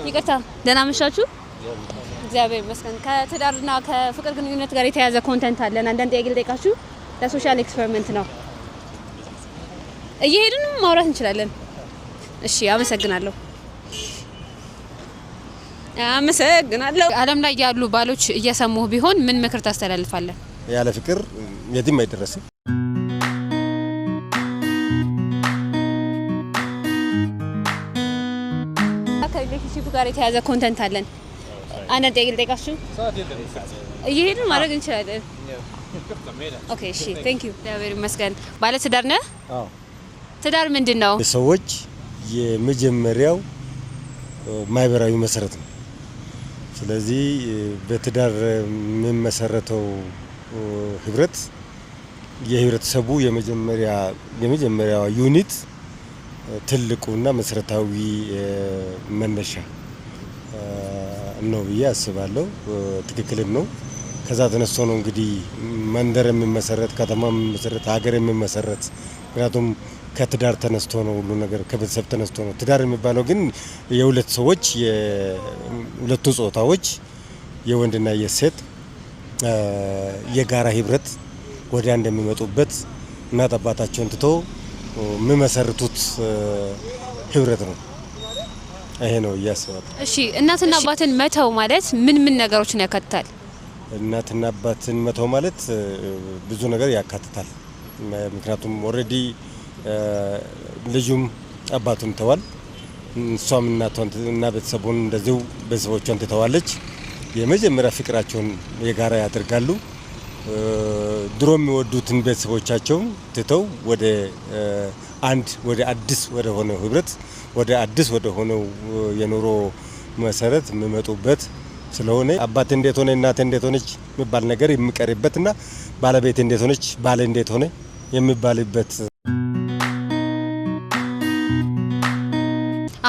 ይቅርታ፣ ደህና መሻችሁ። እግዚአብሔር ይመስገን። ከትዳርና ከፍቅር ግንኙነት ጋር የተያያዘ content አለን። አንዳንድ ጥያቄ ልጠይቃችሁ። ለ social experiment ነው። እየሄድን ማውራት እንችላለን። እሺ፣ አመሰግናለሁ። አመሰግናለሁ። ዓለም ላይ ያሉ ባሎች እየሰሙህ ቢሆን ምን ምክር ታስተላልፋለህ? ያለ ፍቅር የትም አይደረስም። ከ relationship ጋር የተያያዘ content አለን። አንዳንድ ጥያቄ ልጠይቃችሁ። እየሄድን ማድረግ እንችላለን። Okay፣ እሺ፣ thank you። እግዚአብሔር ይመስገን። ባለ ትዳር ነህ? አዎ። ትዳር ምንድን ነው? የሰዎች የመጀመሪያው ማህበራዊ መሰረት ነው። ስለዚህ በትዳር የሚመሰረተው ህብረት የህብረተሰቡ የመጀመሪያ unit፣ ትልቁና መሰረታዊ መነሻ ነው ብዬ አስባለሁ። ትክክልም ነው። ከዛ ተነስቶ ነው እንግዲህ መንደር የሚመሰረት፣ ከተማ የሚመሰረት፣ ሀገር የሚመሰረት። ምክንያቱም ከትዳር ተነስቶ ነው፣ ሁሉ ነገር ከቤተሰብ ተነስቶ ነው። ትዳር የሚባለው ግን የሁለት ሰዎች፣ የሁለቱ ጾታዎች፣ የወንድና የሴት የጋራ ህብረት፣ ወደ አንድ የሚመጡበት፣ እናት አባታቸውን ትቶ የሚመሰርቱት ህብረት ነው። ይሄ ነው እያስባለሁ። እሺ፣ እናትና አባትን መተው ማለት ምን ምን ነገሮችን ያካትታል? እናትና አባትን መተው ማለት ብዙ ነገር ያካትታል። ምክንያቱም already ልጁም አባቱን ትተዋል፣ እሷም እናቷን እና ቤተሰቡን እንደዚሁ ቤተሰቦቿን ትተዋለች። የመጀመሪያ ፍቅራቸውን የጋራ ያደርጋሉ። ድሮ የሚወዱትን ቤተሰቦቻቸውን ትተው ወደ አንድ ወደ አዲስ ወደ ሆነው ህብረት፣ ወደ አዲስ ወደ ሆነው የኑሮ መሰረት የሚመጡበት ስለሆነ አባት እንዴት ሆነ፣ እናት እንዴት ሆነች የሚባል ነገር የሚቀርበትና ባለቤት እንዴት ሆነች፣ ባል እንዴት ሆነ የሚባልበት።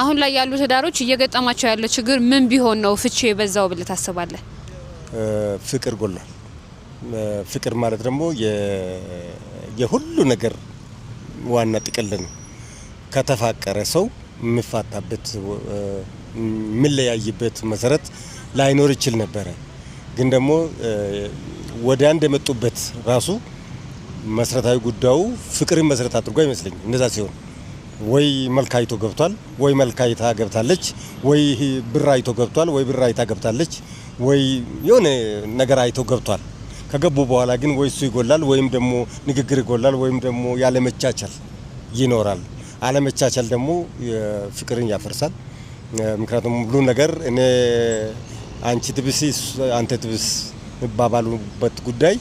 አሁን ላይ ያሉ ትዳሮች እየገጠማቸው ያለ ችግር ምን ቢሆን ነው ፍቺ የበዛው ብለህ ታስባለህ? ፍቅር ጎሏል። ፍቅር ማለት ደግሞ የሁሉ ነገር ዋና ጥቅል ነው። ከተፋቀረ ሰው የሚፋታበት፣ የሚለያይበት መሰረት ላይኖር ይችል ነበረ። ግን ደግሞ ወደ አንድ የመጡበት ራሱ መሰረታዊ ጉዳዩ ፍቅርን መሰረት አድርጎ አይመስለኝም። እንደዛ ሲሆን ወይ መልክ አይቶ ገብቷል፣ ወይ መልክ አይታ ገብታለች፣ ወይ ብር አይቶ ገብቷል፣ ወይ ብር አይታ ገብታለች፣ ወይ የሆነ ነገር አይቶ ገብቷል። ከገቡ በኋላ ግን ወይ እሱ ይጎላል፣ ወይም ደግሞ ንግግር ይጎላል፣ ወይም ደግሞ ያለመቻቻል ይኖራል። አለመቻቻል ደግሞ ፍቅርን ያፈርሳል። ምክንያቱም ሁሉ ነገር እኔ አንቺ ትብሲ አንተ ትብስ የሚባባሉበት ጉዳይ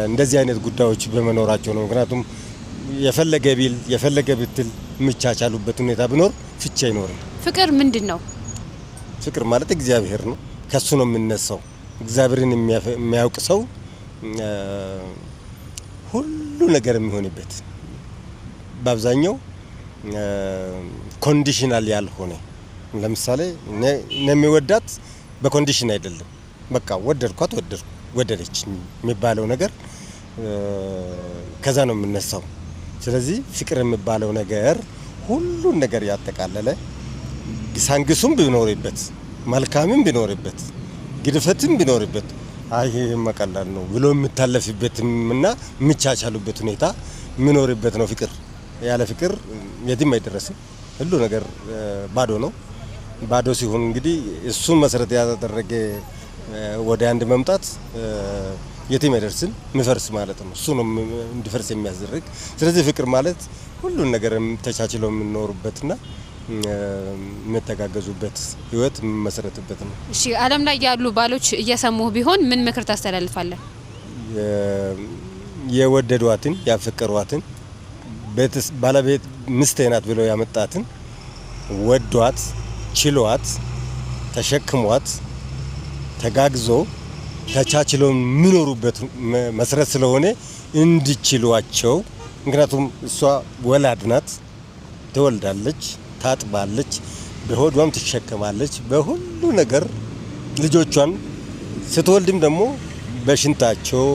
እንደዚህ አይነት ጉዳዮች በመኖራቸው ነው። ምክንያቱም የፈለገ ቢል፣ የፈለገ ብትል የሚቻቻሉበት ሁኔታ ቢኖር ፍቺ አይኖርም። ፍቅር ምንድን ነው? ፍቅር ማለት እግዚአብሔር ነው። ከሱ ነው የሚነሳው። እግዚአብሔርን የሚያውቅ ሰው ሁሉ ነገር የሚሆንበት፣ በአብዛኛው conditional ያልሆነ። ለምሳሌ እኔ የምወዳት በ condition አይደለም። በቃ ወደድኳት፣ ወደድኩ፣ ወደደች የሚባለው ነገር ከዛ ነው የሚነሳው። ስለዚህ ፍቅር የሚባለው ነገር ሁሉን ነገር ያጠቃለለ፣ ግሳንግሱም ቢኖርበት፣ መልካምም ቢኖርበት፣ ግድፈትም ቢኖርበት፣ አይ ይሄማ ቀላል ነው ብሎ የሚታለፍበትም እና የሚቻቻሉበት ሁኔታ የሚኖርበት ነው ፍቅር። ያለ ፍቅር የትም አይደረስም። ሁሉ ነገር ባዶ ነው። ባዶ ሲሆን እንግዲህ እሱን መሰረት ያደረገ ወደ አንድ መምጣት የትም አይደርስም፣ የሚፈርስ ማለት ነው። እሱ ነው እንዲፈርስ የሚያስደርግ። ስለዚህ ፍቅር ማለት ሁሉን ነገር ተቻችለው የሚኖሩበትና የሚተጋገዙበት ህይወት የሚመሰረትበት ነው። እሺ፣ ዓለም ላይ ያሉ ባሎች እየሰሙህ ቢሆን ምን ምክር ታስተላልፋለህ? የወደዷትን፣ ያፈቀሯትን፣ ባለቤት ሚስቴ ናት ብለው ያመጣትን ወዷት፣ ችሏት፣ ተሸክሟት፣ ተጋግዞ፣ ተቻችለው የሚኖሩበት መሰረት ስለሆነ እንዲችሏቸው። ምክንያቱም እሷ ወላድ ናት፣ ትወልዳለች፣ ታጥባለች፣ በሆዷም ትሸከማለች። በሁሉ ነገር ልጆቿን ስትወልድም ደግሞ በሽንታቸው፣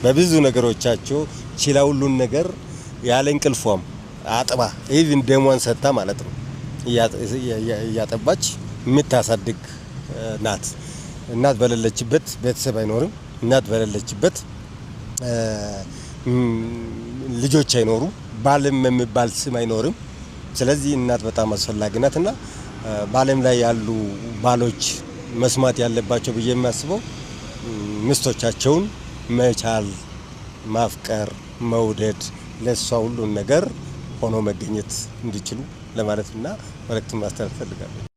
በብዙ ነገሮቻቸው ችላ፣ ሁሉን ነገር ያለ እንቅልፏም አጥባ፣ even ደሟን ሰጥታ ማለት ነው፣ እያጠባች የምታሳድግ ናት። እናት በሌለችበት ቤተሰብ አይኖርም። እናት በሌለችበት ልጆች አይኖሩ፣ ባልም የሚባል ስም አይኖርም። ስለዚህ እናት በጣም አስፈላጊ ናት እና በዓለም ላይ ያሉ ባሎች መስማት ያለባቸው ብዬ የማስበው ሚስቶቻቸውን መቻል፣ ማፍቀር፣ መውደድ፣ ለእሷ ሁሉን ነገር ሆኖ መገኘት እንዲችሉ ለማለት እና መልእክቱን ማስተላለፍ እፈልጋለሁ።